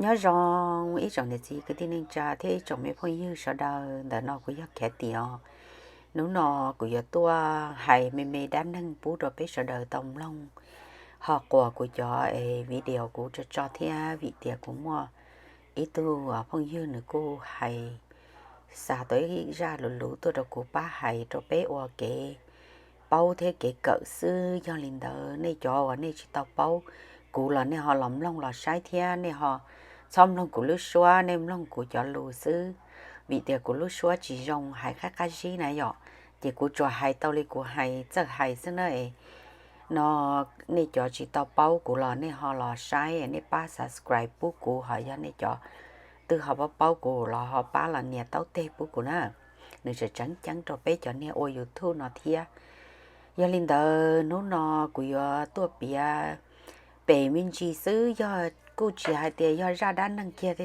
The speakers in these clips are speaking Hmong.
Nyob zoo ib tsoom niam txiv kwv tij neej tsa thiab ib tsoom me phooj ywg sawv daws, ntawm no kuv yog Khav Tias. Hnub no kuv yuav tuaj hais me me dab neeg pub rau peb sawv daws tau mloog, ho quas kuv cov video kuv tso tso thiab, vim tias kuv muaj ib tug phooj ywg nws kuj hais xa tau ib zaj luv luv tuaj rau kuv pab hais rau peb ua kev paub thiab kev kawm xwb. Yog li ntawd nej cov uas nej tsis tau paub kuv los nej ho los mloog los saib thiab, nej ho txhob mloog kuv lub suab, nej mloog kuv cov lus xwb, vim tias kuv lub suab tsis zoo hais qab qab zib na yom. Ces kuv tsuas hais tau li kuv hais txawj hais xwb na. No nej cov tsis tau paub kuv los nej ho los saib, nej pab subscribe pub kuv, ho yog nej cov twb ho paub paub kuv los ho pab los nias taub teg pub kuv na. Nws tseem tseem ceeb rau peb cov niag ua YouTube no thiab. Yog li ntawd hnub no kuv yuav tuaj piav pem me ntsis xwb, yog kuj tsis hais tias yog zaj dab neeg kiag,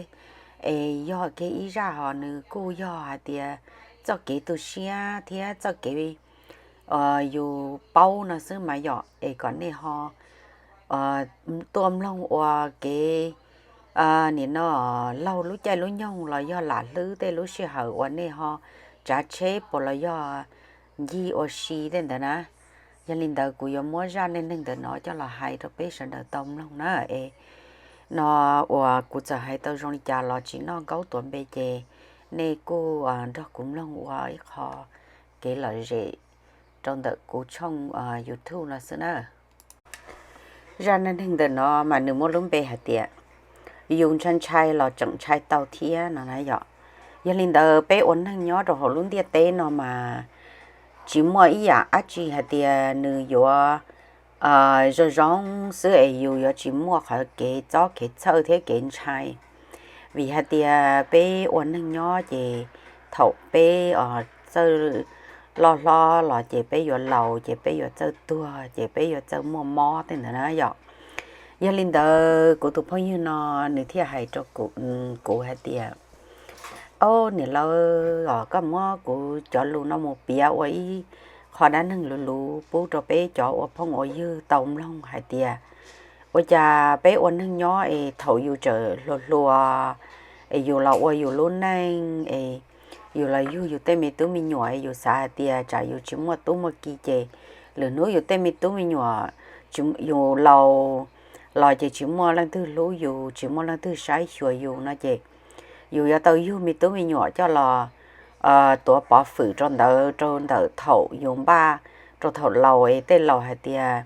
es yog kiag ib zaj ho nws kuj yog hais tias txoj kev tu siab thiab txoj kev yus paub no xwb mas yom, es kom nej ho tuaj mloog ua kev nim no laug lub caij lub nyoog los yog lam hlwb tej lub sij hawm uas nej ho tsav tsheb puas los yog ncig ua si tej ntawd na. Yog li ntawd kuv yuav muab zaj neej neeg ntawm no coj los hais rau peb sawv daws tau mloog na. Es no uas kuv txawm hais tau zoo li cas los tsis noj nkaub tuav npe ces nej kuj nrog kuv mloog ua ib qho kev lom zem rau ntawm kuv tshooj YouTube no xwb na. Zaj neej neeg ntawm no mas nws muaj lub npe hais tias yus ntshai ntshai los tseem ntshai tau thiab no na yom. Yog li ntawd peb ua neeg nyob rau hauv lub ntiaj teb no mas tsis muaj ib yam dab tsi hais tias nws yuav zoo zoo xwb es yus yuav tsis muaj qhov kev txob kev txhawj thiab kev ntshai. Vim hais tias peb ua neeg nyob ces thaum peb txawj loj hlob los ces peb yuav laus ces peb yuav txawj tuag ces peb yuav txawj muaj mob tej ntawd na yom. Yog li ntawd kuv tus phooj ywg no nws thiaj hais rau kuv hais tias, Au niam laus os, koj muab kuv cov lus no mus piav ua ib qho dab neeg luv luv pub rau peb cov ua phooj ua ywg tau mloog hais tias ua cas peb ua neeg nyob es thaum yus tseem hluas hluas es yus los ua yus lub neej es yus los yug yus tej me tub me nyuam es yus xav hais tias tsam yus tsis muaj tub muaj ki ces lwm hnub yus tej me tub me nyuam, yus laus los ces tsis muaj leej twg hlub yus, tsis muaj leej twg saib xyuas yus no ces yus yuav tau yug me tub me nyuam coj los tuav pov fwm rau ntawd rau ntawm thaum yus npaj rau thaum laus es tej laus hais tias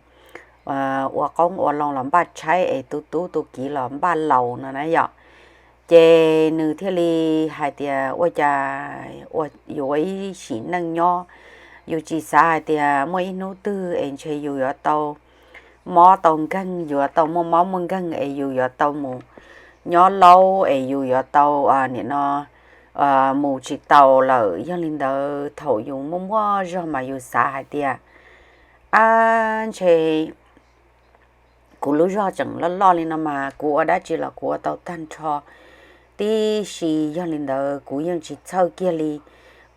ua qoob ua loo los npaj tshaib es tu tub tu kiv los npaj laus no na yom. Ces nws thiaj li hais tias ua cas yus ua ib sim neej nyob yus tsis xav hais tias muaj ib hnub twg es ntshe yus yuav tau mob tau nkeeg, yus yuav tau muaj mob muaj nkeeg es yus yuav tau mus nyob laub es yus yuav tau nim no mus tsis taus lawm. Yog li ntawd thaum yus muaj muaj zog mas yus xav hais tias ab ntshe kuv lub zog tseem loj loj li no mas kuv ua dab tsi los kuv ua tau tag nrho tib si. Yog li ntawd kuv yeej tsis txhawj kiag li,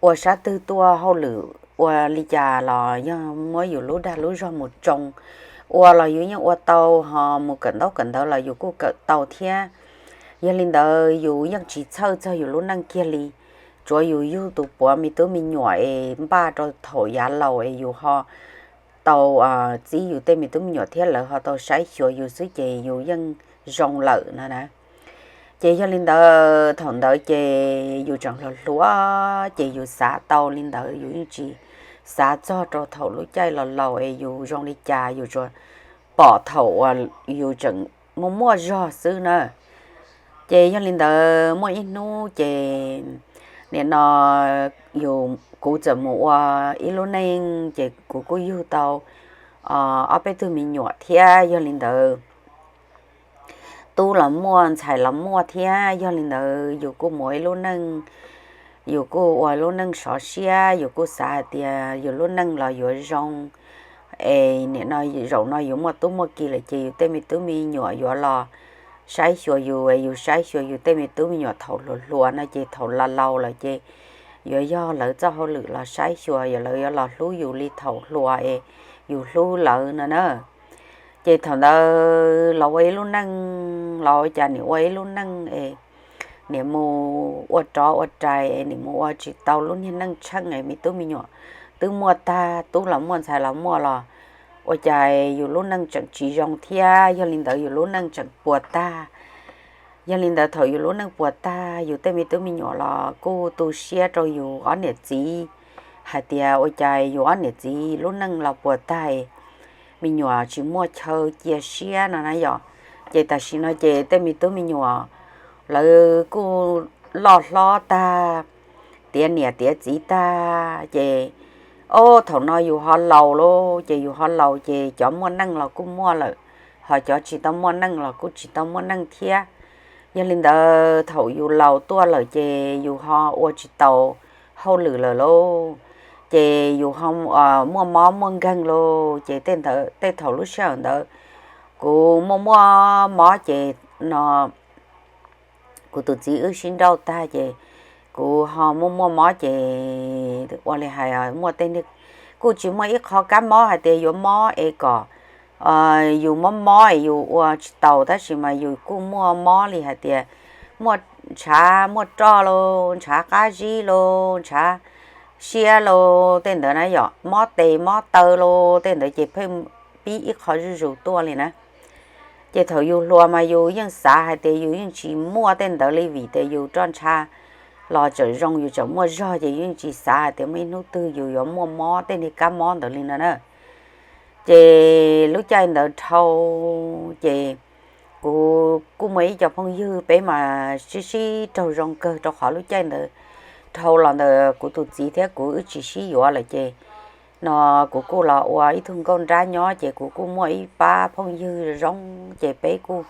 ua sab twg tuaj hauj lwm ua li cas los yog muab yus lub dag lub zog mus tsoo ua los yus yeej ua tau, ho mus kawm ntaub kawm ntawv los yus kuj kawm tau thiab. Yog li ntawd yus yeej tsis txhawj txog yus lub neej kiag li, tsuav yus yug tus puav me tub me nyuam es npaj rau thaum yav laus es yus ho tau txib yus tej me tub me nyuam thiab lawv ho tau saib xyuas yus xwb ces yus yeej zoo lawm no na. Ces yog li ntawd thaum ntawd ces yus tseem hluas hluas ces yus xav tau li ntawd, yus yeej tsis xav txog rau thaum lub caij los laus es yus zoo li cas, yus tsuas pom thaum uas yus tseem muaj muaj zog xwb na. Ces yog li ntawd muaj ib hnub ces nim no yus, kuv txawm mus ua ib lub neej ces kuv kuj yug tau ob peb tug me nyuam thiab. Yog li ntawd tub los muaj ntxhais los muaj thiab. Yog li ntawd yus kuj mus ib lub neej, yus kuj ua lub neej sov siab, yus kuj xav hais tias yus lub neej los yuav zoo es nim no zaum no yus muaj tub muaj ki lawm ces yus tej me tub me nyuam yuav los saib xyuas yus, yus saib xyuas yus tej me tub me nyuam thaum hluas hluas no ces thaum laus laus lawm ces yuav yog lawv txoj hauj lwm los saib xyuas, yog lawv yuav los hlub yus li thaum hluas es yus hlub lawv no na. Ces thaum ntawd los ua ib lub neej los ua cas nim ua ib lub neej es nim mus ua rov ua rais es nim mus ua tsis tau lub niag neej tsheej es me tub me nyuam twb muaj tag, tub los muaj ntxhais los muaj los ua cas yus lub neej tseem tsis zoo thiab, yog li ntawd yus lub neej tseem puas tag. Yog li ntawd thaum yus lub neej puas tag yus tej me tub me nyuam los kuj tu siab rau yus ob niam txiv hais tias ua cas yus ob niam txiv lub neej los puas tag, me nyuam tsis muaj chaw cia siab no na yom. Ces tam sim no ces tej me tub me nyuam lawv kuj loj hlob tag, tiav niam tiav txiv tag ces, ob thaum no yus ho laus lauj, ces yus ho laus ces cov muaj neej los kuj muaj lawm, ho cov tsis tau muaj neej los kuj tsis tau muaj neej thiab. Yog li ntawd thaum yus laus tuaj lawm ces yus ho ua tsis tau hauj lwm lawm lauj, ces yus ho muaj mob muaj nkeeg lauj, ces tej thaum lub sij hawm ntawd kuv muaj muaj mob ces no kuv tus txiv wb sib nrauj tag ces kuv ho muaj muaj mob ces ua li hais muaj tej, kuj tsis muaj ib qho kab mob hais tias yuav mob es kom yus mob mob es yus ua tsis taus, tab sis mas yus kuj muaj mob li hais tias muaj ntshav muaj roj lauj, ntshav qab zib lauj, ntshav siab lauj, tej ntawd na yom, mob tes mob taw lauj, tej ntawd ces pheej pib ib qho zuj zus tuaj li na. Ces thaum yus hluas mas yus yeej xav hais tias yus yeej tsis muaj tej ntawd li vim tias yus roj ntsha los tseem zoo, yus tseem muaj zog, ces yus yeej tsis xav hais tias muaj ib hnub twg yus yuav muaj mob tej niag kab mob ntawd li no na. Ces lub caij ntawd dhau ces kuv kuj muaj ib co phooj ywg, peb mas sib sib raug zoo kawg rau qhov lub caij ntawd dhau los ntawm kuv tus txiv thiab kuv wb tsis sib yuav lawm ces no kuv kuj los ua ib tug nkauj nrab nyob, ces kuv kuj muaj ib pab phooj ywg zoo, ces peb kuj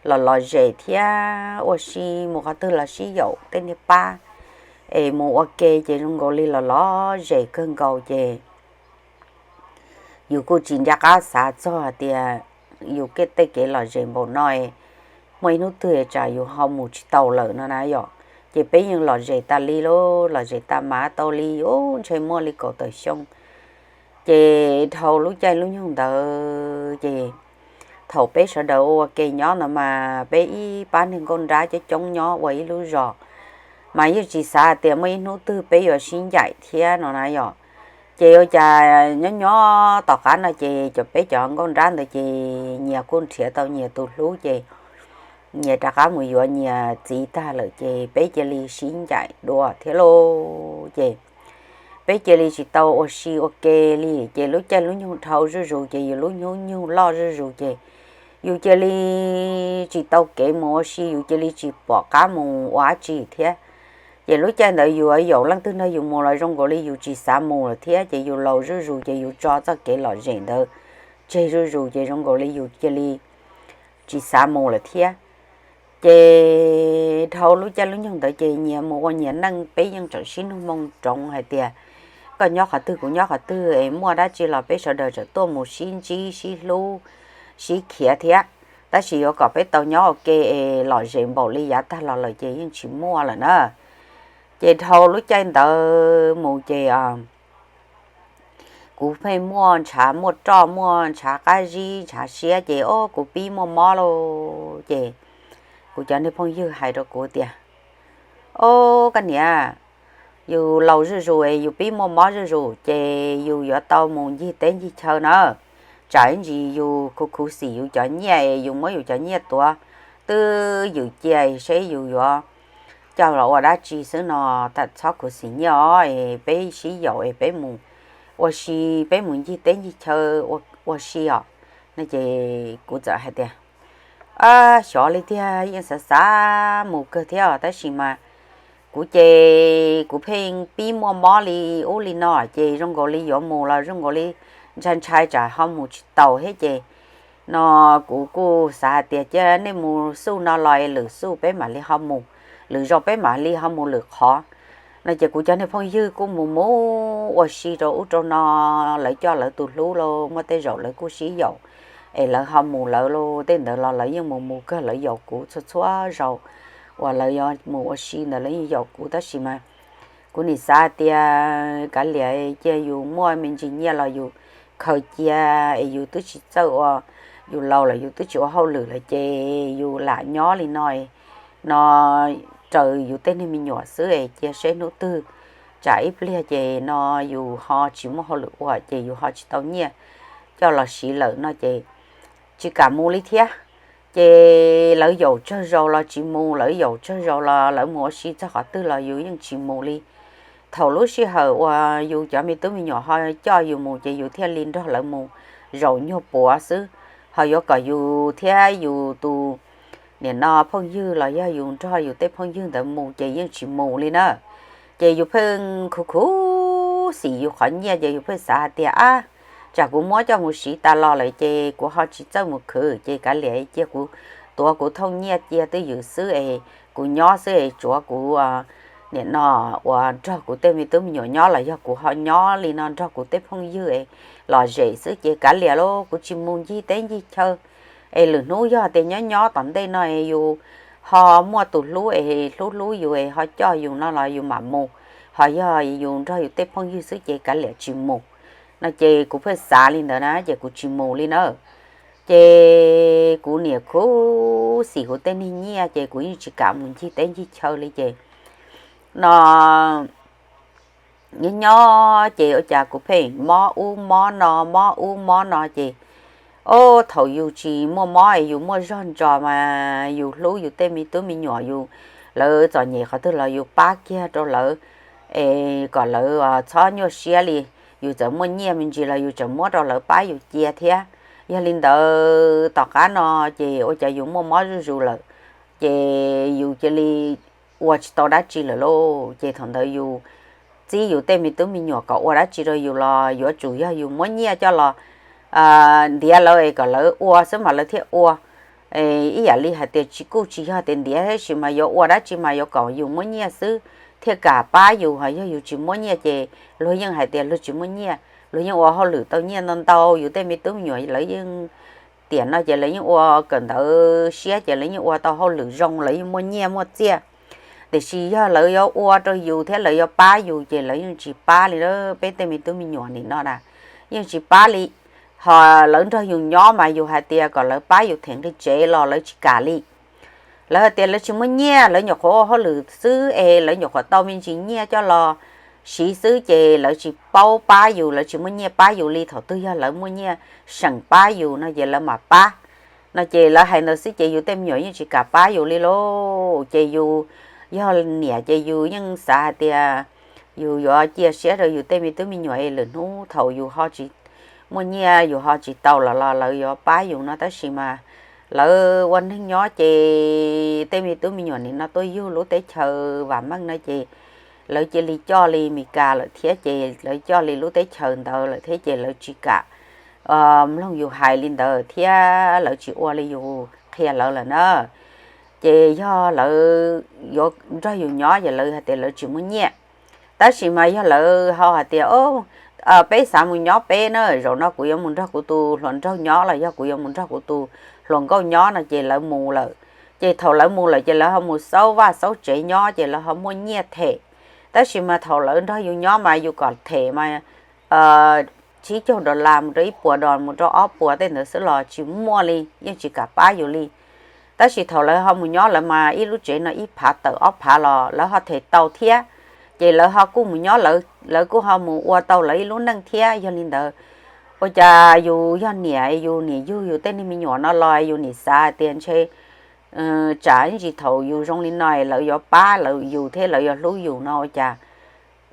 los lom zem thiab ua si, mus qhov twg los sib yaum tej niag pab es mus ua ke, ces zoo nkaus li los lom zem kawg nkaus. Ces yus kuj tsis nco qab xav txog hais tias yus tej kev lom zem npaum no muaj ib hnub twg tsam yus ho mus tsis tau lawm no na yom. Ces peb yeej lom zem tas li lauj, lom zem tas mas tau li ub ntshe muaj li kaum tawm xyoo. Ces dhau lub caij lub nyoog ntawd ces thaum peb sawv daws ua ke nyob no mas peb ib pab niag nkauj nrab coob coob nyob ua ib lub zos, mas yeej tsis xav hais tias muaj ib hnub twg peb yuav sib ncaim thiab no na yom. Ces ua cas nyob nyob tom qab no ces cov peb cov nkauj nrab ntawd ces nyias kuj nrhiav tau nyias tus hlub ces nyias rov qab mus yuav nyias txiv tag lawm ces peb cia li sib ncaim dua thiab lauj. Ces peb cia li tsis tau ua si ua ke li, ces lub caij lub nyoog dhau zuj zus ces yus lub hnub nyoog loj zuj zus ces yus cia li tsis tau kev mus ua si, yus cia li tsis pom qab mus ua dab tsi thiab. Ces lub caij ntawd yus yuav yaum leej twg nrog yus mus los zoo nkaus li yus tsis xav mus lawm thiab, ces yus laus zuj zus ces yus tso txoj kev lom zem ntawd tseg zuj zus ces zoo nkaus li yus cia li tsis xav mus lawm thiab. Ces dhau lub caij lub nyoog ntawd ces nyias mus ua nyias neej, peb yeej tseem sib nug moo roov hais tias koj nyob qhov twg kuv nyob qhov twg es muaj dab tsi los peb sawv daws tseem tuaj mus sib ntsib sib hlub sib khiav thiab. Tab sis yuav kom peb tau nyob ua ke es lom zem npaum li yav tag los lawm ces yeej tsis muaj lawm na. Ces dhau lub caij ntawd mus ces kuv pheej muaj ntshav muaj roj, muaj ntshav qab zib, ntshav siab, ces o kuv pib muaj mob lauj. Ces kuv cov niag phooj ywg hais rau kuv tias, o koj niam, yus laus zuj zus es yus pib muaj mob zuj zus ces yus yuav tau mus ncig teb ncig chaw na. Tsam ib ntsis yus khuv khuv xim yus cov nyiaj es yus muab yus cov nyiaj tuav twb ywm cia seb yus yuav coj los ua dab tsi xwb no. Txhob khuv xim nyiaj os, es peb sib yaum es peb mus ua si, peb mus ncig teb ncig chaw ua si os. No ces kuv txawm hais tias, xyov li tiag, yeej xav xav mus kawg thiab os, tab sis mas kuv ces kuv pheej pib muaj mob li ub li no ces zoo nkaus li yuav mus los zoo nkaus li ntshai ntshai tsam ho mus tsis taus thiab ces no kuv kuj xav hais tias cia nej mus xuj no los lwm xuj peb mam li ho mus, lwm zaus peb mam li ho mus lwm qhov. No ces kuv cov niag phooj ywg kuj mus mus ua si rau ub rau no, lawv coj lawv tus hlub lauj, muaj tej zaum lawv kuj sib yaum es lawv ho mus lawv lauj, tej ntawd los lawv yeej mus mus kawg, lawv yaum kuv txhua txhua zaus uas lawv yuav mus ua si ntawd lawv yeej yaum kuv, tab sis mas kuv nim xav tias kav liam, cia yus muaj me ntsis nyiaj los yus khaws cia es yus twb tsis txawj ua yus laus lawm yus twb tsis ua hauj lwm lawm ces yus lam nyob li no, no raws yus tej niag me nyuam xwb es cia seb hnub twg tsam ib pliag ces no yus ho tsis muaj hauj lwm ua ces yus ho tsis tau nyiaj coj los siv lawm no ces tsis kam mus li thiab. Ces lawv yaum tsawg zaus los tsis mus, lawv yaum tsawg zaus los lawv mus ua si txog qhov twg los yus yeej tsis mus li. Thaum lub sij hawm uas yus cov me tub me nyuam ho coj yus mus ces yus thiaj li nrog lawv mus zaum nyuag puav xwb. Ho yuav kom yus thiab yus tus niam no phooj ywg los yog yus nrog yus tej phooj ywg ntawd mus ces yeej tsis mus li na. Ces yus pheej khuv khuv xim yus qhov nyiaj ces yus pheej xav hais tias, ab, tsam kuv muab coj mus siv tas los lawm ces kuv ho tsis txawj mus khwv ces kav liam cia kuv tuav kuv thooj nyiaj cia twj ywm xwb es kuv nyob xwb es tsuav kuv niam no uas nrog kuv tej me tub me nyuam nyob los yog kuv ho nyob li no nrog kuv tej phooj ywg es lom zem xwb ces kav liam lauj, kuv tsis mus ncig teb ncig chaw. Es lwm hnub yog tias nyob nyob tom ntej no es yus ho muaj tus hlub es hlub hlub yus es ho coj yus no los yus mam mus, ho yog yus nrog yus tej phooj ywg xwb ces kav liam tsis mus no ces kuv pheej xav li ntawd na ces kuv tsis mus li na. Ces kuv niam khuv xim kuv tej niag nyiaj ces kuv yeej tsis kam mus ncig teb ncig chaw li ces no nyob nyob ces ua cas kuv pheej mob ub mob no mob ub mob no ces, o, thaum yus tsis muaj mob es yus muaj zog ntsos mas yus hlub yus tej me tub me nyuam yus, lawv txom nyem qhov twg los yus pab kiag rau lawv es kom lawv txhob nyuaj siab li. Yus txawm muaj nyiaj me ntsis los yus tseem muab rau lawv pab yus cia thiab. Yog li ntawd tom qab no ces ua cas yus muaj mob zuj zus lawm ces yus cia li ua tsis tau dab tsi lawm lauj. Ces thaum ntawd yus txib yus tej me tub me nyuam kom ua dab tsi rau yus los yuav tsum yog yus muab nyiaj coj los ntiav lawv es kom lawv ua xwb mas lawv thiaj ua. Ib yam li hais tias tsis kuj tsis yog tias ntiav tab sis mas yuav ua dab tsi mas yuav kom yus muab nyiaj xwb thiaj kam pab yus, ho yog yus tsis muab nyiaj ces luag yeej hais tias luag tsis muaj nyiaj, luag yeej ua hauj lwm tau nyiaj ntau ntau, yus tej me tub me nyuam lawv yeej tiam no ces lawv yeej ua kawm ntawv siab ces lawv yeej ua tau hauj lwm zoo, lawv yeej muaj nyiaj muaj txiaj. Tiam sis yog lawv yuav ua rau yus thiab lawv yuav pab yus ces lawv yeej tsis pab li. Peb tej me tub me nyuam nim no na yeej tsis pab li. Ho lawv nrog yus nyob mas yus hais tias kom lawv pab yus them nqi tsev los lawv tsis kam li. Lawv hais tias lawv tsis muaj nyiaj, lawv nyuam qhuav ua hauj lwm xwb es lawv nyuam qhuav tau me ntsis nyiaj coj los siv xwb ces lawv tsis paub pab yus, lawv tsis muaj nyiaj pab yus li. Thaum twg yog lawv muaj nyiaj seem pab yus no ces lawv mam pab no ces lawv hais ntawd xwb ces yus tej me nyuam yeej tsis kam pab yus li lauj. Ces yus yog niam ces yus yeej xav hais tias yus yuav cia siab rau yus tej me tub me nyuam es lwm hnub thaum yus ho tsis muaj nyiaj yus ho tsis tau los los lawv yuav pab yus no tab sis mas lawv ua neeg nyob ces tej me tub me nyuam nim no tuaj yug lub teb chaws vam meej no ces lawv cia li coj li Mis Kas lawm thiab ces lawv coj li lub teb chaws ntawd lawm thiab ces lawv tsis kam mloog yus hais li ntawd thiab lawv tsis ua li yus qhia lawv lawm na. Ces yog lawv yuav nrog yus nyob ces lawv hais tias lawv tsis muaj nyiaj. Tab sis mas yog lawv ho hais tias, o, peb xav mus nyob peb na, zaum no kuv yuav mus nrog kuv tus hluas nraug nyob los yog kuv yuav mus nrog kuv tus hluas nkauj nyob no ces lawv mus lawm. Ces thaum lawv mus lawm ces lawv ho mus xaub vaj xaub tsev nyob ces lawv ho muaj nyiaj them. Tab sis mas thaum lawv nrog yus nyob mas yus kom them mas tsib caug dollar mus rau ib puas dollar mus rau ob puas tej ntawd xwb los tsis muaj li, yeej tsis kam pab yus li. Tab sis thaum lawv ho mus nyob lawv mas ib lub tsev no ib phav tawm ob phav los lawv ho them tau thiab. Ces lawv ho kuj mus nyob lawv, lawv kuj ho mus ua tau lawv ib lub neej thiab. Yog li ntawd ua cas yus yog niam, yus niam yug yus tej niag me nyuam no los yus nim xav hais tias ntshe tsam ib ntsis thaum yus zoo li no lawv yuav pab lawv yus thiab lawv yuav hlub yus no ua cas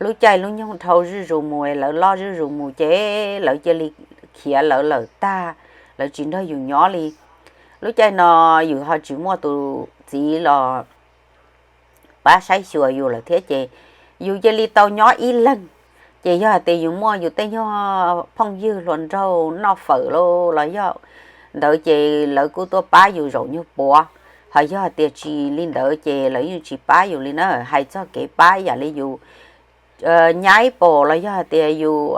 lub caij lub nyoog dhau zuj zus mus, lawv loj zuj zus mus ces lawv cia li khiav lawv lawm tag, lawv tsis nrog yus nyob li. Lub caij no yus ho tsis muaj tus txiv los pab saib xyuas yus lawm thiab ces yus cia li tau nyob ib leeg. Ces yog hais tias yus muaj yus tej nyuag phooj ywg hluas nraug noj fawm los yog ntawd ces lawv kuj tuaj pab yus zaum nyuag puav. Ho yog hais tias tsis li ntawd ces lawv yeej tsis pab yus li na. Hais txog kev pab yam li yus nyaib pom los yog hais tias yus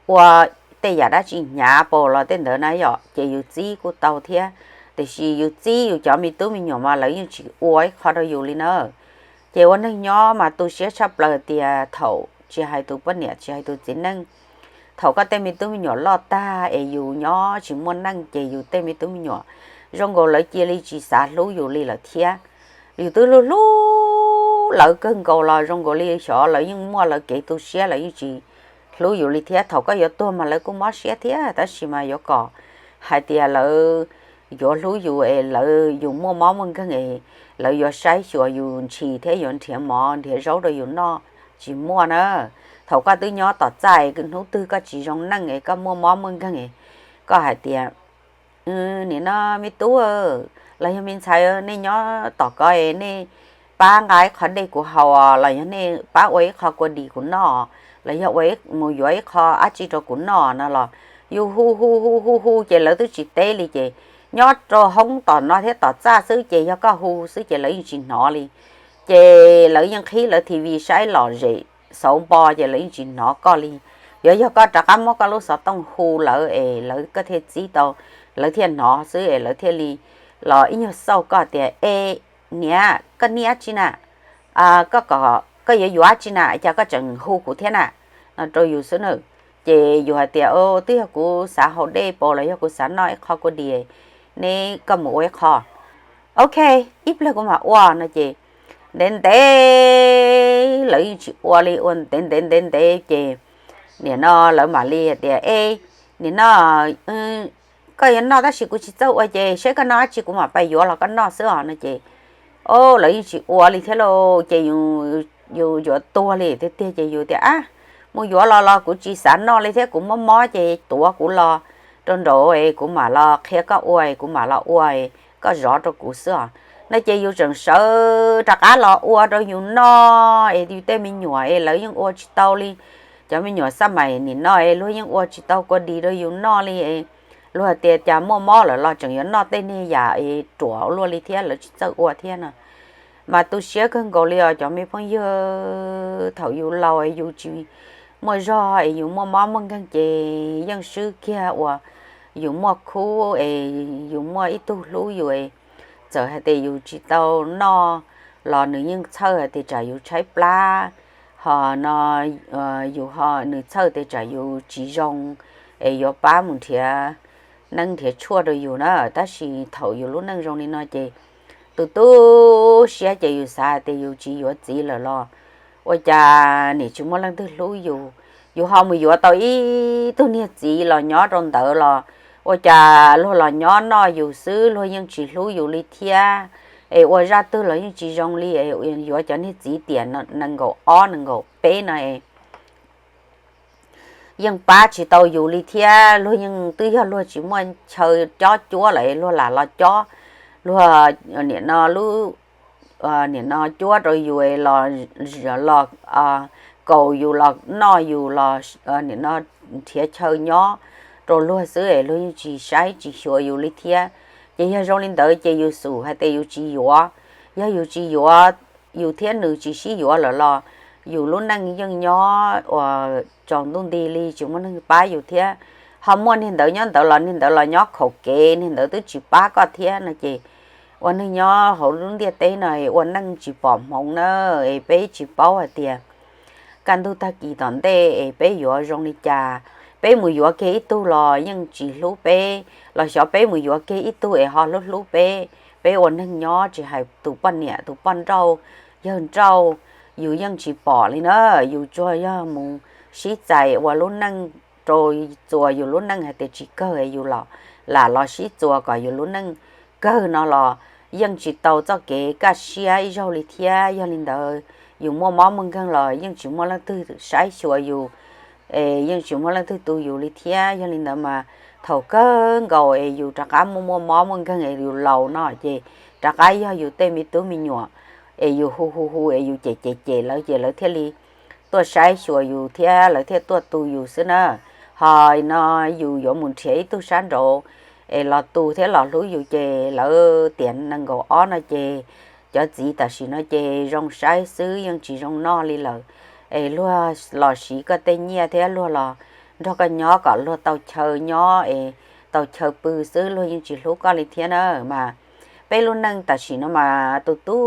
ua tej yam dab tsi hnyav pom los tej ntawd na yom, ces yus txib kuj tau thiab. Tiam sis yus txib yus cov me tub me nyuam mas lawv yeej tsis ua ib qho rau yus li na. Ces ua neeg nyob mas tu siab tshaj plaws tias thaum tsis hais tus poj niam tsis hais tus txiv neej Thaum koj tej me tub me nyuam loj tag es yus nyob tsis muaj neej ces yus tej me tub me nyuam zoo nkaus lawv cia li tsis xav hlub yus li lawm thiab. Yus twb hlub hlub lawv kawg nkaus los zoo nkaus li xyov lawv yeej muaj lawv kev tu siab, lawv yeej tsis hlub yus li thiab. Thaum koj yuav tuag mas lawv kuj mob siab thiab, tab sis mas yuav kom hais tias lawv yuav hlub yus es lawv, yus muaj mob muaj nkeeg es lawv yuav saib xyuas yus ntshis thiab yuav nrhiav mov nrhiav zaub rau yus noj, tsis muaj na. Thaum koj twb nyob tom txaj, hnub twg koj tsis zoo neej es koj muaj mob muaj nkeeg, koj hais tias, nim no me tub los yog me ntxhais, nej nyob tom ko es nej pab nqa ib qho dej kuv haus, los yog nej pab ua ib qho kua dis kuv noj, los yog ua mus yuav ib qho dab tsi rau kuv noj no los yus hu hu hu hu hu ces lawv twb tsis teb li ces nyob rau hoob tom no thiab tom txaj xwb ces yog koj hu xwb ces lawv yeej tsis hnov li. Ces lawv yeej qhib lawv T V saib lom zem xauv npo ces lawv yeej tsis hnov koj li. Yuav yog koj rov qab muab koj lub xov tooj hu lawv es lawv, koj thiaj txib tau, lawv thiaj hnov xwb es lawv thiaj li los ib nyuag xauj koj tias, e, niam, koj niaj dab tsi na? Koj, koj yuav yuav dab tsi na, cas koj tseem hu kuv thiab na? No rau yus xwb na. Ces yus hais tias, o, twb yog kuv xav haus dej pab los yog kuv xav noj ib qho kua dis, neb, koj mus ua ib qho. Ok, ib pliag kuv mam ua no ces ntev ntev lawv yeej tsis ua li, ua ntev ntev ntev ntev ces nim no lawv mam li hais tias, e, nim no koj yuav noj tab sis kuv tsis txawj ua ces seb koj noj dab tsi kuv mam pais yuav los koj noj xwb os no ces, o, lawv yeej tsis ua li thiab lauj. Ces yus yuav tuag li tiag tiag ces yus tias, a, mus yuav los los kuv tsis xav noj li thiab, kuv mob mob ces tuav kuv los rau nraud es kuv mam los qhia koj ua, kuv mam los ua, koj zov rau kuv xwb os no ces yus tseem sawv rov qab los ua rau yus noj es yus tej me nyuam es lawv yeej ua tsis tau li. Cov me nyuam xab mais nim no es luag yeej ua tsis tau kua dis rau yus noj li. Luag hais tias cas muaj mob lawm los tseem yuav noj tej niag yam es ruam luaj li thiab, lawv tsis txawj ua thiab no. Mas tu siab kawg nkaus li os cov me phooj ywg, thaum yus laus es yus tsis muaj zog es yus muaj mob muaj nkeeg ces yeej swb kiag uas yus muaj khub es yus muaj ib tug hlub yus es txawm hais tias yus tsis tau noj los nws yeej txhawj hais tias tsam yus tshaib plab, ho no yus ho nws txhawj tias tsam yus tsis zoo es yuav pab mus nrhiav neeb nrhiav tshuaj rau yus na. Tab sis thaum yus lub neej zoo li no ces tus tu siab ces yus xav hais tias yus tsis yuav txiv lawm los ua cas nim tsis muaj leej twg hlub yus. Yus ho mus yuav tau ib tug niag txiv los nyob rau ntawd los ua cas luag los nyob noj yus xwb, luag yeej tsis hlub yus li thiab. Es ua zaj twg los yeej tsis zoo li, yuav cov niag txiv tiam nees nkaum ob nees nkaum peb no es yeej pab tsis tau yus li thiab. Luag yeej twb yog luag tsis muaj chaw cob cuab lawm luag lam los cob, luag nim no lub nim no cuab rau yus los, los kaus yus los noj yus los nim no nrhiav chaw nyob rau luag xwb es luag yeej tsis saib tsis xyuas yus li thiab. Ces yog zoo li ntawd ces yus xum hais tias yus tsis yuav. Yog yus tsis yuav, yus thiab nws tsis sib yuav lawm los yus lub neej yeej nyob uas tsaus ntuj nti li tsis muaj neeg pab yus thiab. Ho muaj niag ntawd nyob ntawd los niag ntawd los nyob khaum kev, niag ntawd twb tsis pab koj thiab no ces ua neeg nyob hauv lub ntiaj teb no ua neej tsis pom hmoov na. Es peb tsis paub hais tias kaj ntug tag kis tom ntej es peb yuav zoo li cas. Peb mus yuav kiag ib tug los yeej tsis hlub peb, los xyov peb mus yuav kiag ib tug es ho hlub hlub peb. Peb ua neeg nyob tsis hais tus poj niam tus poj nrauj, yawg nrauj, yus yeej tsis pom li na. Yus tsuas yog mus sib txais ua lub neej rau txuas yus lub neej hais tias tsis kawg yus los lam los sib txuas kom yus lub neej kawg no los yeej tsis tau txoj kev kaj siab ib zaug li thiab. Yog li ntawd yus muaj mob muaj nkeeg los yeej tsis muaj leej twg saib xyuas yus, es yeej tsis muaj leej twg tu yus li thiab. Yog li ntawd mas thaum kawg nkaus es yus rov qab muaj muaj mob muaj nkeeg es yus laus no ces rov qab yog yus tej me tub me nyuam es yus hu hu hu es yus cem cem cem lawv ces lawv thiaj li tuaj saib xyuas yus thiab lawv thiaj tuaj tu yus xwb na. Ho no yus yuav mus nrhiav ib tug sab nraud es los tu thiab los hlub yus ces lawv tiam nees nkaum ob no ces cov txiv tam sim no ces zoo saib xwb yeej tsis zoo noj li lawm. Es luag los siv koj tej nyiaj thiab luag los nrog koj nyob kom luag tau chaw nyob es tau chaw pw xwb, luag yeej tsis hlub koj li thiab na. Mas peb lub neej tam sim no mas tu tu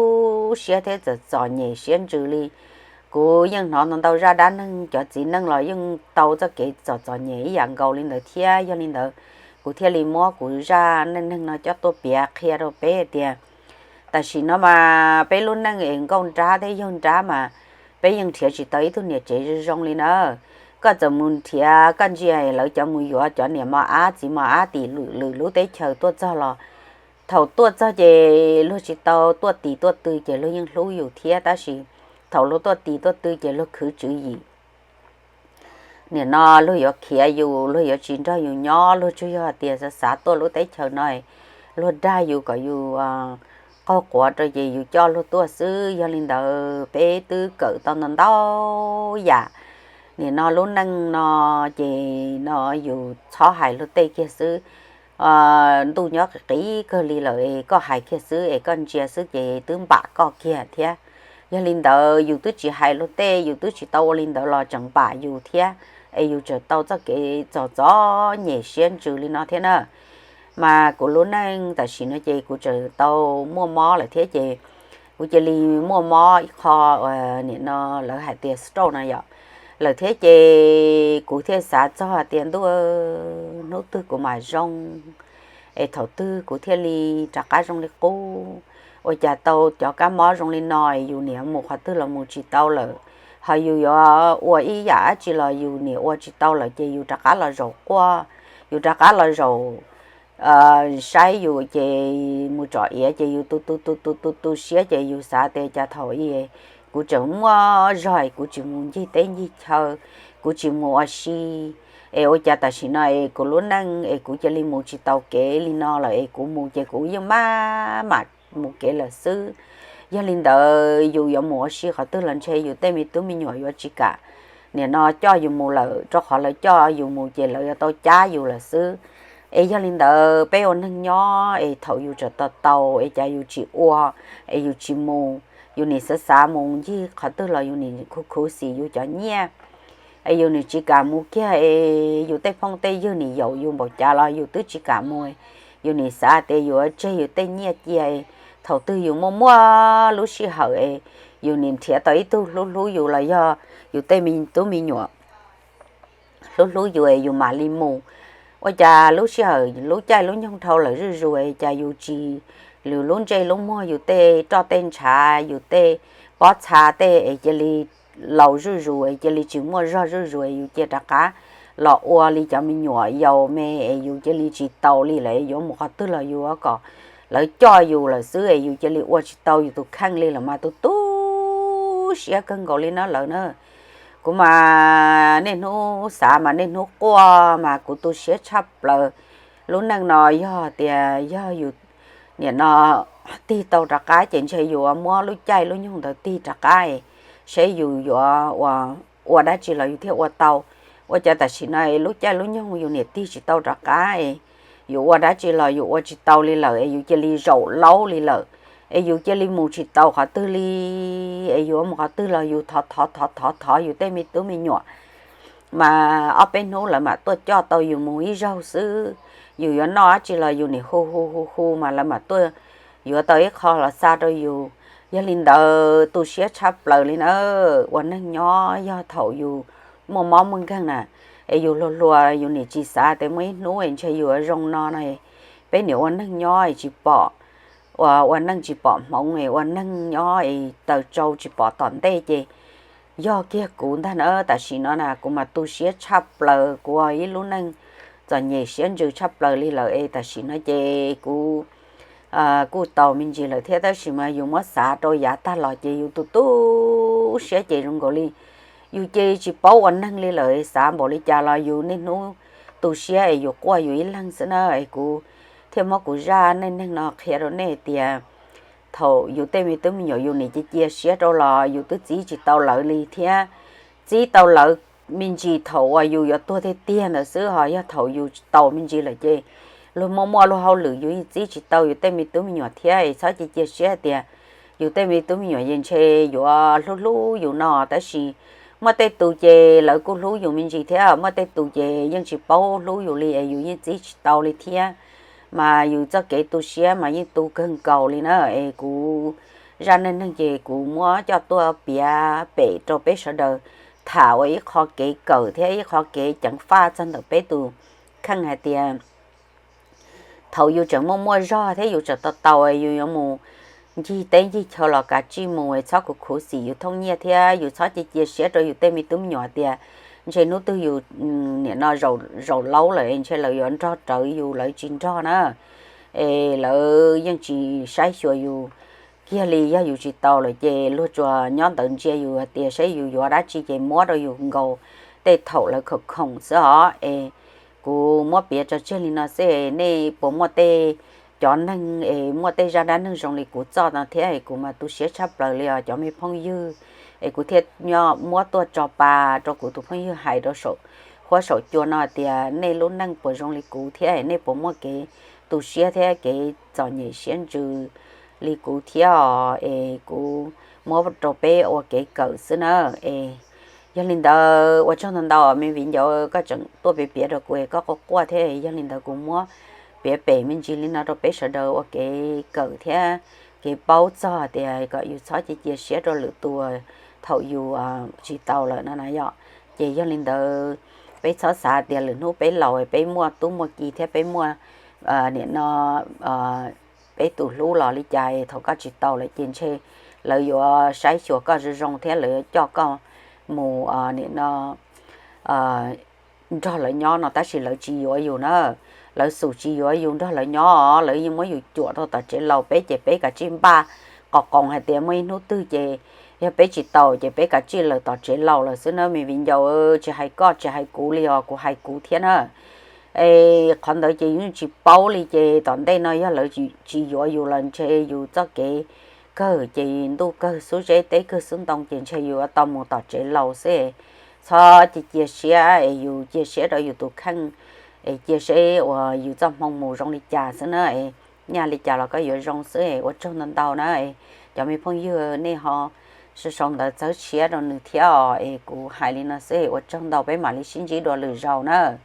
siab thiab txom txom nyem siab ntsws li. Kuv yeej hnov ntau ntau zaj dab neeg cov txiv neej los yeej tau txoj kev txom txom nyem ib yam nkaus li ntawd thiab. Yog li ntawd kuv thiaj li muab kuv zaj neej neeg no coj tuaj piav qhia rau peb hais tias tam sim no mas peb lub neej es nkauj nrab thiab yawg nrab mas peb yeej nrhiav tsis tau ib tug niam tsev zoo zoo li na. Koj txawm mus nrhiav koj ntsia lawv cov mus yuav cov niam mos ab txiv mos ab tim lwm lwm lub teb chaws tuaj txog los thaum tuaj txog ces luag tsis tau tuaj tis tuaj tw ces luag yeej hlub yus thiab, tab sis thaum luag tuaj tis tuaj tw ces luag khwv tswv yim. Nim no luag yuav khiav yus, luag yuav tsis nrog yus nyob, luag tsuas yog hais tias xav xav tuaj lub teb chaws no luag dag yus kom yus qaug quav rau ces yus coj luag tuaj xwb. Yog li ntawd peb twb kawm tau ntau ntau yam. Nim no lub neej no ces no yus txhob hais luag tej kiag xwb. Ntuj nyob qis qis kawg li lawm es koj hais kiag xwb es koj ntsia xwb ces twb npam koj kiag thiab. Yog li ntawd yus twb tsis hais luag tej, yus twb tsis tau ua li ntawd los tseem npam yus thiab, es yus tseem tau txoj kev txom txom nyem siab ntsws li no thiab na. Mas kuv lub neej tam sim no ces kuv tseem tau muaj mob lawm thiab ces kuv cia li muaj mob ib qho, nim no lawv hais tias stroke no yom, lawm thiab ces kuv thiaj xav txog tias ntuj, hnub twg kuv mam zoo es thaum twg kuv thiaj li rov qab zoo li qub. Ua cas tau cov kab mob zoo li no es yus niam mus qhov twg los mus tsis tau lawm, ho yus yuav ua ib yam dab tsi los yus niam ua tsis tau lawm ces yus rov qab los zaum quaj, yus rov qab los zaum saib yus ces mus tsom iav ces yus tu tu tu tu tu tu siab ces yus xav tias cas thaum i kuv tseem muaj zog kuv tsis mus ncig teb ncig chaw, kuv tsis mus ua si, es ua cas tam sim no es kuv lub neej es kuv cia li mus tsis tau kev li no lawm es kuv mus ces kuv yeej maj mam mus kev lawm xwb. Yog li ntawd yus yuav mus ua si qhov twg los ntshe yus tej me tub me nyuam yuav tsis kam nim no coj yus mus lawm, rau qhov lawv coj yus mus ces lawv yuav tau cab yus lawm xwb. Es yog li ntawd peb ua neeg nyob es thaum yus tseem tau tau es cas yus tsis ua, es yus tsis mus, yus nim xav xav mus ncig qhov twg los yus nim khuv khuv xim yus cov nyiaj, es yus nim tsis kam mus kiag es yus tej phooj tej ywg nim yaum yus npaum cas los yus twb tsis kam mus. Yus nim xav tias yus tseg yus tej nyiaj cia, thaum twg yus muaj muaj lub sij hawm es yus nim nrhiav tau ib tug hlub hlub yus los yog yus tej me tub me nyuam hlub hlub yus es yus mam li mus. Ua cas lub sij hawm lub caij lub nyoog dhau lawm zuj zus es cas yus tsis, yus lub ntsej lub muag, yus tej roj tej ntshav, yus tej pob txha tej es cia li laus zuj zus es cia li tsis muaj zog zuj zus es yus cia rov qab los ua li cov me nyuam yaus me es yus cia li tsis taus li lawm, yuav mus qhov twg los yus kom lawv coj yus lawm xwb es yus cia li ua tsis tau yus tus kheej li lawm mas tu tu siab kawg nkaus li na lawv na. Kuv mas niaj hnub xav mas niaj hnub quaj mas kuv tu siab tshaj plaws. Lub neej no yog tias yog yus nim no tig tau rov qab ces ntshe yus muab lub caij lub nyoog ntawd tig rov qab, saib yus yuav ua dab tsi los yus thiaj ua tau. Ua cas tam sim no lub caij lub nyoog yus niam tig tsis tau rov qab, yus ua dab tsi los yus ua tsis tau li lawm es yus cia li zaum laub li lawm, es yus cia li mus tsis tau qhov twg li, es yus mus qhov twg los yus thov thov thov thov thov yus tej me tub me nyuam mas ob peb hnub lawv mam tuaj coj tau yus mus ib zaug xwb. Yus yuav noj dab tsi los yus nim hu hu hu hu mas lawv mam tuaj yuav tau ib qho los xa rau yus. Yog li ntawd tu siab tshaj plaws li na. Ua neeg nyob yog thaum yus muaj mob muaj nkeeg na, es yus hluas hluas yus nim tsis xav tias muaj ib hnub es ntshe yus zoo no no, peb nim ua neeg nyob es tsis pom, ua ua neej tsis pom hmoov, ua neeg nyob es taws tsau tsis pom tom ntej ces yog kiag kuv ntag na. Tam sim no na kuv mas tu siab tshaj plaws, kuv ua ib lub neej txom nyem siab ntsws tshaj plaws li lawm es tam sim no ces kuv kuj tau me ntsis lawm thiab, tab sis mas yus muab xav rau yav tag los ces yus tu tu siab ces zoo nkaus li yus cia li tsis paub ua neeg li lawm. Xav npaum li cas los yus niaj hnub tu siab es yus quaj yus ib leeg xwb na. Es kuv thiaj muab kuv zaj neej neeg no qhia rau nej tias thaum yus tej me tub me nyuam yus nim cia cia siab rau los yus twb txib tsis tau lawv li thiab. Txib tau lawv me ntsis thaum uas yus yuav tuag tiag tiag ntawd xwb, ho yog thaum yus tau me ntsis lawm ces luag muaj muaj luag hauj lwm yus yeej txib tsis tau yus tej me tub me nyuam thiab. Es txhob cia cia siab tias yus tej me tub me nyuam yeej ntshe yuav hlub hlub yus no, tab sis muaj tej tus ces lawv kuj hlub yus me ntsis thiab, muaj tej tus ces yeej tsis paub hlub yus li es yus yeej txib tsis tau li thiab. Mas yus txoj kev tu siab mas yeej tu kawg nkaus li na. Es kuv zaj neej neeg ces kuv muab coj tuaj piav pem rau peb sawv daws tham ua ib qho kev kawm thiab ib qho kev ceev faj txog ntawm peb tus kheej hais tias thaum yus tseem muaj muaj zog thiab yus tseem tau tau, yus yuav mus ncig teb ncig chaw los kav tsij mus, txhob khuv khuv xim yus thooj nyiaj thiab yus txhob cia cia siab rau yus tej me tub me nyuam tias ntshe hnub twg yus nim no zaum laub lawm ntshe lawv yuav nrog rawv yus, lawv tsis nrog na, es lawv yeej tsis saib xyuas yus kiag li. Yog yus tsis tau lawm ces luag tsuas nyob ntawd ntsia yus hais tias saib yus yuav dab tsi ces muab rau yus nkaus tej thaum lawv khoom khoom xwb os. Es kuv muab piav tso tseg li no xwb, nej puas muaj tej cov neeg es muaj tej zaj dab neeg zoo li kuv txoj no thiab es kuv mas tu siab tshaj plaws li os cov me phooj ywg. Es kuv thiaj muab tuaj tso pa rau kuv tus phooj ywg hais rau saum huab saum cua no tias nej lub neej puas zoo li kuv thiab, nej puas muaj kev tu siab thiab kev txom nyem siab ntsws li kuv thiab os. Es kuv muab rau peb ua kev kawm xwb na. Es yog li ntawd ua tsaug ntau ntau me viv ncaus, koj tseem tuaj piav piav rau kuv es koj quaj quaj thiab, yog li ntawd kuv muab piav pem me ntsis li no rau peb sawv daws ua kev kawm thiab kev paub txog tias kom yus txhob cia cia siab rau lwm tus thaum yus tsis tau lawm no na yom. Ces yog li ntawd peb txhob xav tias lwm hnub peb laus peb muaj tub muaj ki thiab peb muaj nim no peb tus hlub los li cas, thaum koj tsis tau lawm ces ntshe lawv yuav saib xyuas koj zoo zoo thiab lawv yuav coj koj mus nim no nrog lawv nyob no, tab sis lawv tsis yuav yus na. Lawv xum tsis yuav yus nrog lawv nyob, lawv yeej muab yus cuam rau tom tsev laus. Peb ces peb kav tsij npaj qos qoos hais tias muaj ib hnub twg ces yog peb tsis tau ces peb kav tsij lawm tom tsev laus lawm xwb na me viv ncaus. Tsis hais koj tsis hais kuv li os, kuv hais kuv thiab na. Es qhov ntawd ces yus tsis paub li, ces tom ntej no yog lawv tsis yuav yus los ntshe yus txoj kev kawg ces ntuj kawg xub zeb teb kawg xub ntoo ces ntshe yus yuav tau mus tom tsev laus xwb. Txhob cia cia siab es yus cia siab rau yus tus kheej es cia seb uas yus txoj hmoo mus zoo li cas xwb na. Nyaj li cas los koj yuav zoo xwb. Ua tsaug ntau ntau na. Cov me phooj ywg nej ho sau sau ntawv txawb siab rau nws thiab os. Es kuv hais li no xwb, ua tsaug ntau, peb mam li sib ntsib dua lwm zaus na.